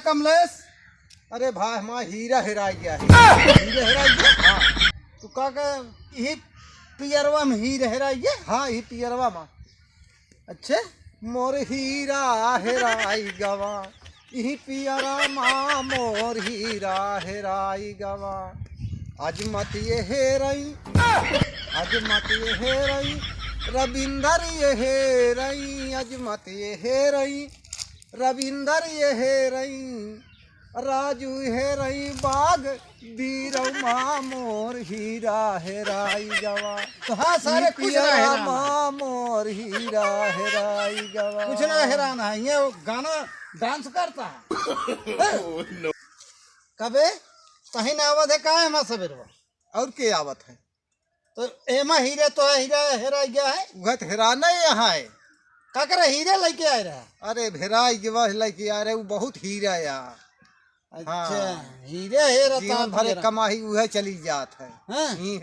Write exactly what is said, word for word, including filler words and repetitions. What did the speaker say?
कमलेश, अरे भाई, हमार हीरा हेराइ गया है। हीरा हेराइ गया? हाँ। तू का कहे? यही पियरवा में हीरा हेराइ गया? हाँ, यही पियरवा में। अच्छा? मोर हीरा हेराइ गवा, यही पियरा मा मोर हीरा हेराइ गवा। अजमत ये हेरई, अजमत ये हेरई, रविंदर ये हेरई, अजमत ये हेरई, रविंदर ये हेरई, राजू हेरई बाग, बीरऊ मा मोर हीरा हेराइ गवा। तो हाँ, सारे ई कुछ ना पियरा हेराना। मा मोर हीरा हेराइ गवा। कुछ ना हेराना है, ये गाना डांस करता है। कबे तही ना आवत है, का है मा सबेरवा? और के आवत है? तो एमा हीरे तो है, हीरा हेराइ गया है। वह तो हेराना ही यहाँ है। का करे हीरे लेके आए रहा? अरे भेराइ गवा लेके आ रहे, वो बहुत हीरा या। अच्छा, हाँ। हीरे हेरा जीवन भर एक कमाई उहे चली जात है। हाँ। ही